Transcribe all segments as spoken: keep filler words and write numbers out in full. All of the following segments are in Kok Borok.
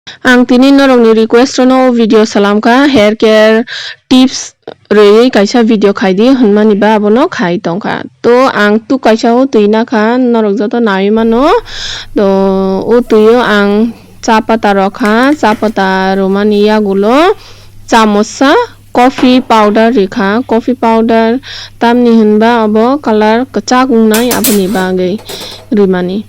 Ang tini norokni request-no o video salamkha, hair care tips rwwi kaisa video khaidi hwnmani ba abono khai tongkha. To ang tuk kaisa o twi nakha, norok joto naiwi mano. To o twio ang cha pata rokha, cha pata rwmani yagulo chamosa coffee powder rikha, coffee powder tamni hwnba obo colour kwchak wngnai aboni bagwi rwmani.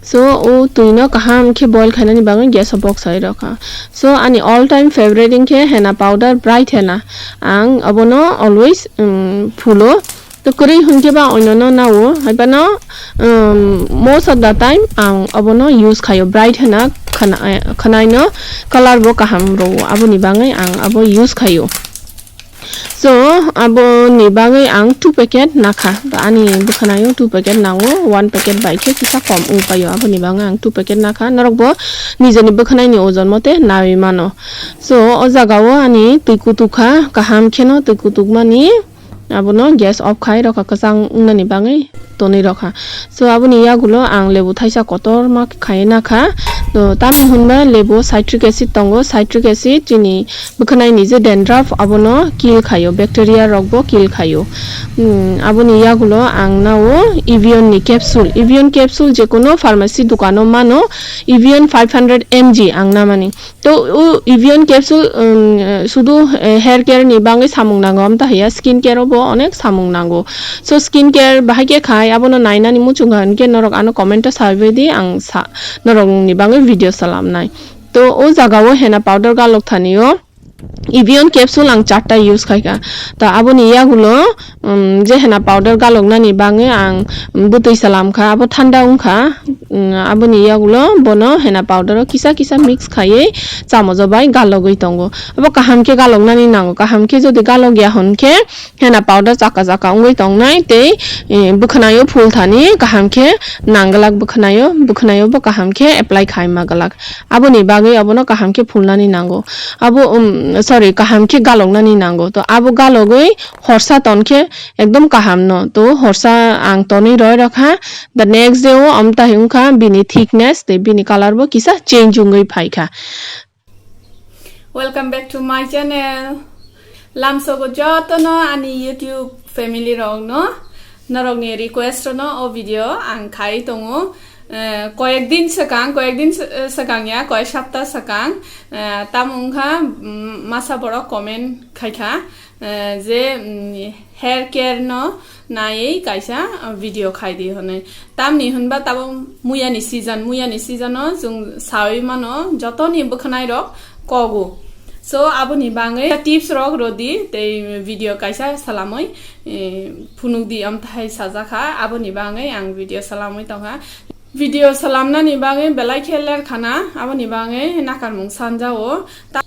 So o twino kaham khe boil khainani bagwi gas o box sai rokha. So ani all time favorite wngkhe henna powder, bright henna. Ang obono always, um, phulo. To kwrwi hwnkhe ba oinono nao, haibano, um, most of the time ang obono use khaio, bright henna khana-, khanaino colour bo kaham rwo, aboni bagwi ang abo use khaio. So, aboni bagwi ang two packet nakha. Ba ani bwkhanaio two packet nango, one packet bai khe kisa kom wng paio. Aboni bagwi ang two packet nakha. Norok bo nijeni bwkhanaini ojon mote nawi mano. So, o jagao ani twi kutuk kha, kaham kheno twi kutuk mani abono gas off khai rokha, kwchang wngnani bagwi tonwi rokha. So, aboni yagulo ang lebu thaisa kotorma khai nakha. To, tamni hwnba lebu citric acid tongo, citric acid chini bwkhanaini je dandruff abono kill khaio, bacteria rokbo kill khaio. Hmm, aboni yagulo ang nao Evian ni capsule, Evian capsule jekono pharmacy dukano mano, Evian five hundred M G ang namani. To o Evian capsule, um, sudu, eh, hair care ni bagwi samung nango, amta hiya skin care o bo onek samung nango. So skin care bahai khe khai abono nainani muchung kha hwnkhe norok ano comment o sabai di, ang sa-, norok ni bagwi video salamnai. To o jaga o henna powder galok thani o Evian capsule ang charta use khaikha. To aboni yagulo, um, je henna powder galoknani bagwi ang bwtwi salam kha, abo thanda wng kha. Um, aboni yagulo bono henna powder o kisa kisa mix khaiwi chamojo bai galogwi tongo. Abo kaham khe galoknani nango, kaham khe jodi galok ya hwn khe henna powder chaka chaka wngwi tongnai tei, eh, bwkhwnaio phul thani kaham khe nang glak, bwkhwnaio, bwkhwnaio bo kaham khe apply khai ma glak. Aboni bagwi abono kaham khe phulnani nango. Abo, um, sorry, kaham khe galoknani nango. To abo galogwi horsa ton khe ekdom kaham no. To horsa ang tonwi roi rokha. The next day o amtai wngkha bini thickness tei bini colour bo kisa change wngwi phaikha. Welcome back to my channel. Lamsogo jotono ani YouTube family rokno, norokni request no o video ang khai tongo. Eh, koyek din swkang, koyek din s-, eh, swkang ya, koyek sapta swkang, eh, tamo wngkha, mm, masa borok comment khaikha, eh, je, mm, hair care no naiwi kaisa, ah, video khai di hwnwi. Tamni hwnba tabuk muyani season, muyani season o chwng sawi mano jotoni bwkhwnai rok kogo. So aboni bagwi tips rok rodi tei video kaisa salamwi, eh, phunuk di amthai sajakha, aboni bagwi ang video salamwi tongkha. Video salamnani bagwi belai khe ler khana, aboni bagwi nakarmung sanjao. Ta-,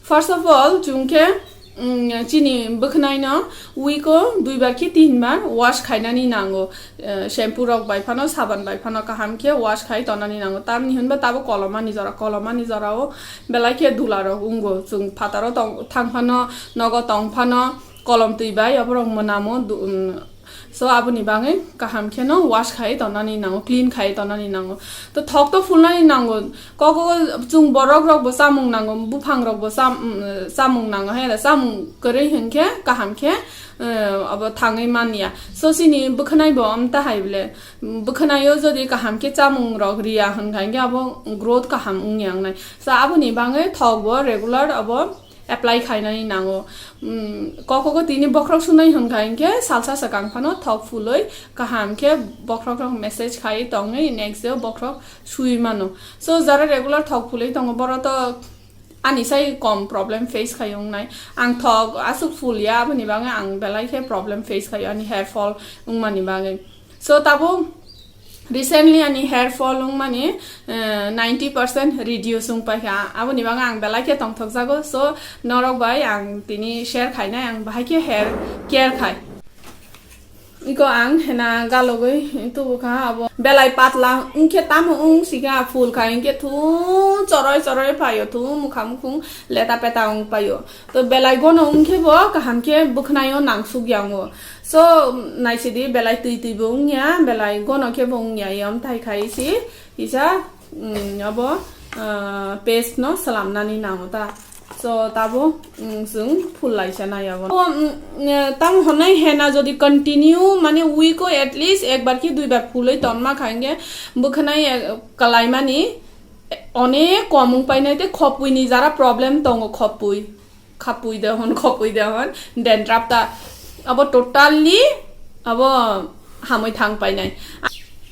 First of all, chwng khe, mm, chini bwkhwnai no week o duibar khe tinbar wash khainani nango. Eh, shampoo rok bai phano, saban bai phano kaham khe wash khai tonani nango. Tamni hwnba tabuk kolomani jora, kolomani jora o belai khe dula rok wngo. Chwng phataro tong, thang phano, nogo tong phano, kolom twi bai oborok mwnamo, du-, mm, So aboni bagwi kaham kheno wash khai tonani nango, clean khai tonani nango. To thok to phulnani nango. Koko chwng borok rok bo chamung nango, buphang rok bo cham-, mm, chamung nango, he da chamung kwrwi hinkhe kaham khe, eh, abo thangwi manya. So chini bwkhwnai bo amta hai bole, bwkhwnai o jodi kaham khe chamung rok riya hwnkha hinkhe abo growth kaham wngya wngnai. So aboni bagwi thok bo regular abo apply khainani nango. Mm, koko tini bokhorok sunai hwnkha hinkhe salsa swkang phano thok phulwi kaham khe bokhorok rok massage khai tongwi next day o bokhorok sui mano. So jara regular thok phulwi tongo borok to ani sai kom problem face khai wngnai. Ang thok aswk phul ya aboni bagwi ang belai khe problem face khai ani hair fall wngmani bagwi. So tabuk recently ani hair fall wngmani, eh, ninety percent reduce wng paikha. Aboni bagwi ang belai khe tongthok jago. So norok bai ang tini share khainai ang bahai khe hair care khai. Iko ang hena galogwi tubukha abo belai patla wngkhe tamo wng sika phul khai hinkhe thung choroi choroi phaio, thung mukha mukhung leta peta wng paio. To belai gono wngkhe bo kaham khe bwkhwnai o nangsuk ya wngo. So, naisidi belai twi twi bo wngya, belai gono khe bo wngya, yom thai khai si, kisa, mm, abo ah, paste no salamnani nango ta. So, tabo, mm, chwng phul laisa nai abo. O, mm, eh, tamo hwnwi henna jodi continue, mane week o at least ekbar ki duibar phulwi tonma kha, hwnkhe bwkhwnai, eh, kalaimani, eh, onek kom wng painai tei khopui ni jara problem tongo, khopui. Khapui de hwn, khopui de hwn, dandruff ta abo totally abo hamwi thang painai.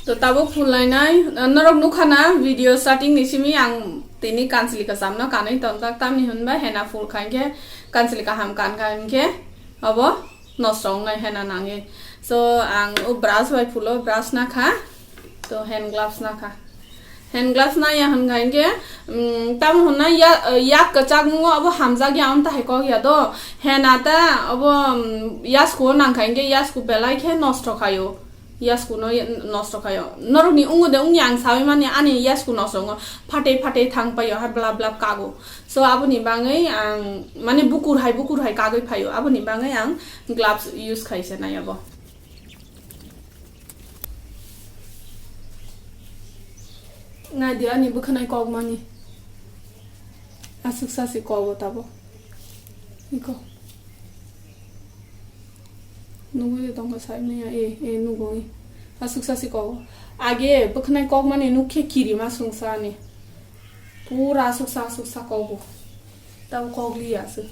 To tabuk phul lainai, norok nukha na video starting ni simi ang tini kanchli kwcham no kanwi tongjak, tamni hwnba henna phul kha hinkhe kanchli kaham kan kha hinkhe abo nosto wngnai henna nangwi. So ang o brush bai phulo, brush nakha. To hand gloves nakha. Hand gloves naya hwnkha hinkhe, mm, tamo hwnna ya-, yak kwchak wngo abo hamjak ya, amtahai kok ya do. Henna ta abo, mm, yasku o nangkha hinkhe yasku belai khe nosto khaio. Yasku no ya-, nosto khaio. Norokni wngo de wngya ang sawi mani ani yasku nosto wngo. Phatwi phatwi thang paio ha blap blap kago. So aboni bagwi ang mani bukur hai bukur hai kagwi phaio. Aboni bagwi ang gloves use khaisa nai abo. Nai di ani bwkhwnai kok mani. Aswk sa se kogo tabo. Iko. Nugwi de tongkha sai manya, e, e, nugo, e. Aswk sa se kogo. Age bwkhwnai kok mani nuk khe kiri ma sungsa ani. Pura aswk sa, aswk sa kogo. Tabo kok li ya se.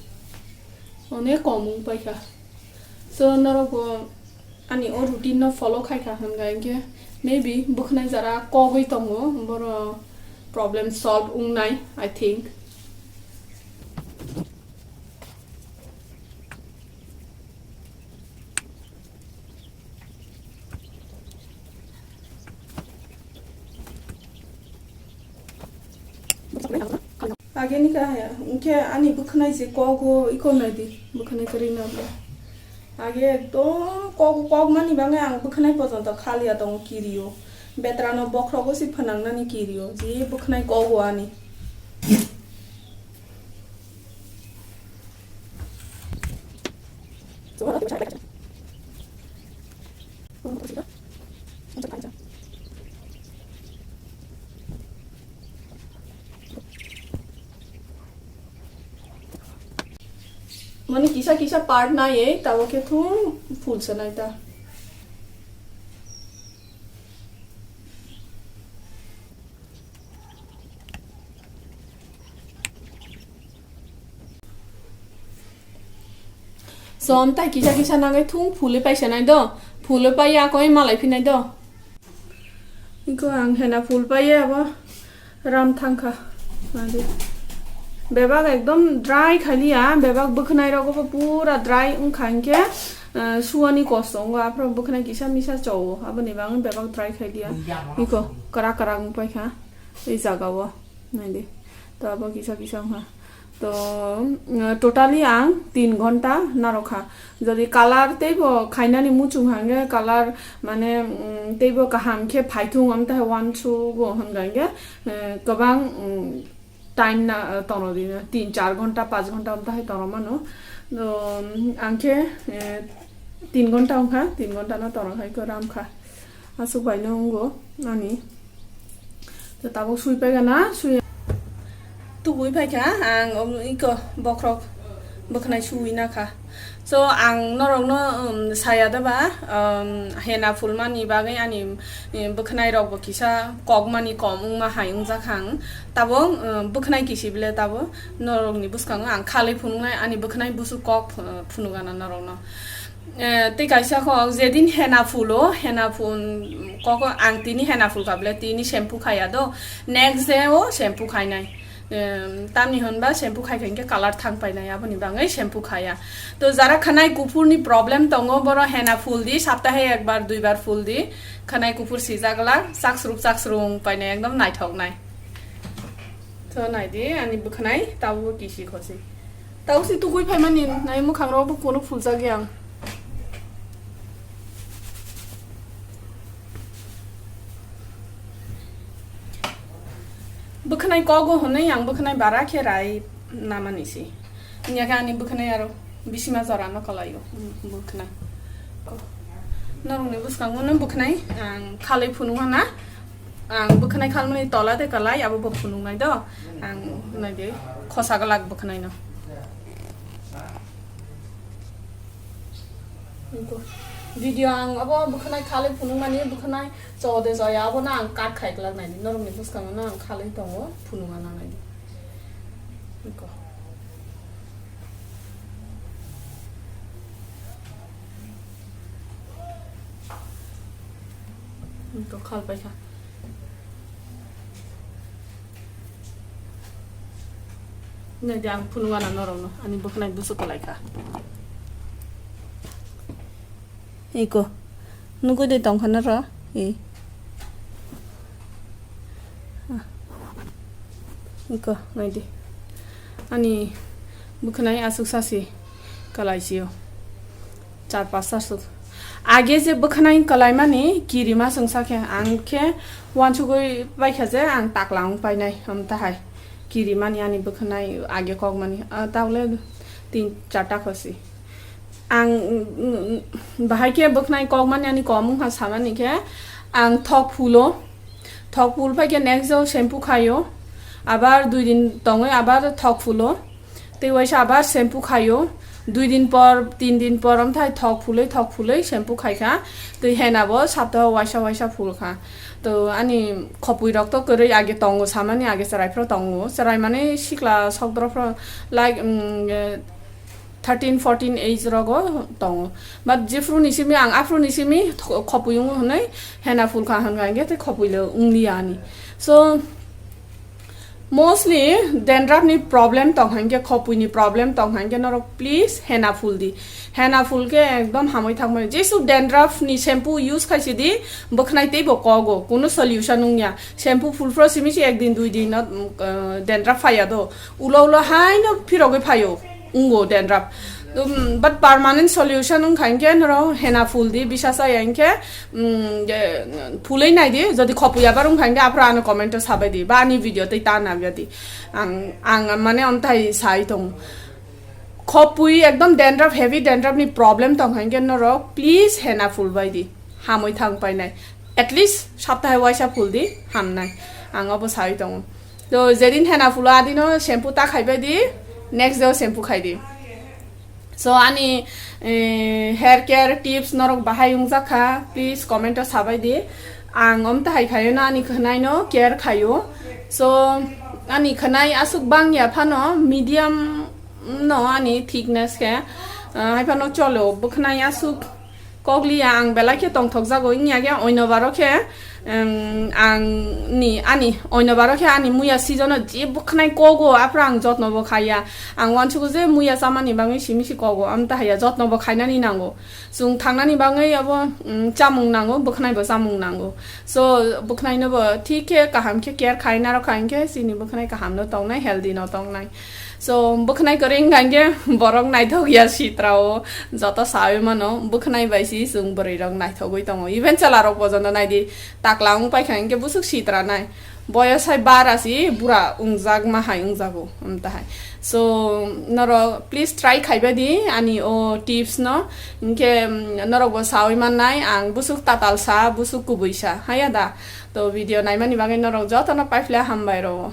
Onek kom wng paikha. So, norok bo ani o routine no follow khai kha hwnkha hinkhe maybe bwkhwnai jara kogwi tongo, boro problem solve wngnai, I think. Ageni ka haya, hwnkhe ani bwkhwnai je kogo iko naidi, bwkhwnai kwrwi nabla. Age ekdom kok, kok mani bagwi ang bwkhwnai pojonto khaliya tongo kirio. Betrano bokhrogo se phwnangnani kirio, je bwkhwnai kogo ani. Mani kisa kisa part nai, tabo khe thung phul sanai ta. Som tai kisa kisa nangwi thung phulwi paisa nai do, phulwi paiya koi malai phinai do. Iko ang hena phul paiya abo ram thangkha. Nadi. Bebak ekdom dry khaliya, bebak bwkhnai rogo bo pura dry wngkha hinkhe, eh, suani kosto wngo, aphro bwkhnai kisa misa chowo, aboni bagwi bebak dry khaliya. Iko kwrak kwrak wngpaikha. Ei jaga o naidi, to abo kisa kisa wngkha. To, mm, totally ang tin ghonta narwkha. Jodi color teibo khainani muchung hangkhe color mane, mm, teibo kaham khe phaithung, amtahai uansugo hwnka hinkhe, eh, kwbang, mm, time na, eh, tono di, tin char ghonta, panch ghonta amtahai tono mano. To, mm, ang khe, eh, tin ghonta wngkha, tin ghonta no tono khai khe ramkha. Aswk bai no wngo ani. To tabuk sui paikha na, sui. Tubui paikha ang, um, iko bokhorok bwkhnai sui nakha. So ang norokno, um, saya da ba, um, hena phulmani bagwi ani, um, bwkhnai rokbo kisa kokmani kom wngma hai wngjakha ang. Tabuk, um, bwkhnai kisi bile tabuk norokni bwskango ang khalwi phunuknai ani bwkhnai busu kok, uh, phunukgana norokno. Eh, tei kaisa kok, jedin hena phulo, hena phun, koko ang tini hena phul kha bwle, tini shampoo khaya do, next day o shampoo khainai. Em, tamni hwnba shampoo khai kha hinkhe color thang painai, aboni bagwi shampoo khaya. To jara khwnai kuphurni problem tongo, boro hena phul di, saptahe ekbar, duibar phul di, khwnai kuphur sijak glak, chaksruk chaksrung painai, ekdom naithoknai. To nai di, ani bwkhnai tabukbo kisi khosi. Tabuk si tukui phaimani nai mwkhang rok bo kuno phuljak yang. Bwkhnai kogo hwnwi ang bwkhnai bara khe rai namani si. Wngya khe ani bwkhnai aro bisima jora no kwlaio, bwkhnai. Norokni bwskango no bwkhnai ang khalwi phunukha na. Ang bwkhwnai khalmani tola de kalai, abo bo phunuknai do. Ang nai de khosa glak bwkhwnai no. Video ang abo bwkhwnai khalwi phunukmani bwkhwnai cho de cho ya, abo no ang cut khai glak nai di. Norokni bwskango no ang khalwi tongo, phunukna nangnai di. Iko. Iko khal paikha. Nai di ang phunukna norokno ani bwkhwnai bwswk kwlaikha. Iko. Nugui de tongkha na ro. E. Iko, nai di. Ani bwkhwnai aswk sasi kwlai sio. Char pas saswk. Age je bwkhwnai kwlaimani kirima chwngsa khe, ang khe wansugui paikha je ang takla wng painai, amtahai. Kirimani ani bwkhwnai age kokmani, ah, taule tin charta khosi. Ang, mm, mm, bahai khe bwkhnai kokmani ani kom wngkha samani khe ang thok phulo, thok phul pai khe next o shampoo khaio, abar dui din tongwi abar thok phulo, tei waisa abar shampoo khaio, dui din por, tin din por, amthai thok phulwi, thok phulwi shampoo khaikha, tei hena bo saptaho waisa waisa phulkha. To ani khopui rok to kwrwi age tongo samani, age chwrai phro tongo, chwrai mani sikla sokdro phro, like, mm, thirteen, fourteen age rogo tongo. But jephru ni simi ang aphru ni simi tho-, khopui wngo hwnwi hena phulkha hwnkha hwnkhe tei khopui le wngliya ani. So, mostly dandruff ni problem tong hwnkhe, khopui ni problem tong hwnkhe norok please hena phul di. Hena phul khe ekdom hamwi thangmani. Jesu dandruff ni shampoo use khaisi di, bwkhnai teibo kogo, kunu solution wngya. Shampoo phul phro simi si ek din dui din no, mm, uh, dandruff phaiya do. Ulo ulo haino phirogwi phaio. Wngo dandruff. Um, but permanent solution wngkha hinkhe norok hena phul di, bisa chaya hinkhe, um, je, phulwi nai di, jodi khopui abar wngkha hinkhe aphuru ano comment o sabai di, ba ani video tei ta nabya di. Ang, ang mane omthai sai tongo. Khopui ekdom dandruff, heavy dandruff ni problem tongkha hinkhe norok please hena phul bai di. Hamwi thang painai. At least saptahe waisa phul di, hamnai. Ang obo sai tongo. To jedin hena phulo adino shampoo ta khaibai di, next day o shampoo khai di. So ani, eh, hair care tips norok bahai wngjakha, please comment o sabai di. Ang omtahai khaio no ani khwnai no care khaio. So ani khwnai aswk bangya phano medium no ani thickness khe, ah, hai phano cholo, bwkhnai aswk kokliya ang belai khe tongthokjago, wngya khe oino baro khe, em, ang ni, ani oino baro khe ani muya season o je bwkhnai kogo, aphuru ang jotno bo khaiya. Ang uansugo je muya chamani bagwi simi si kogo, amtahaiya jotno bo khainani nango. Chwng thangnani bagwi abo, mm, chamung nango, bwkhnai bo chamung nango. So, bwkhnai no bo thik khe, kaham khe care khai narwkha hinkhe chini bwkhnai kaham no tongnai, healthy no tongnai. So, bwkhnai kwrwi wngkha hinkhe borok naithok ya sitra o, joto saui mano, bwkhnai bai si chwng bwrwi rok naithogwi tongo. Even chwla rok bo joto nai di, takla wng paikha hinkhe bwswk sitra nai. Boyos hai bara si bura wngjak ma hai wngjago, amtahai. So, norok please try khaibai di ani o tips no. Hinkhe, mm, norok bo saui mannai, ang bwswk tatal sa, bwswk kubui sa, haya da. To video naimani bagwi norok jotono paiphle hambai rwo.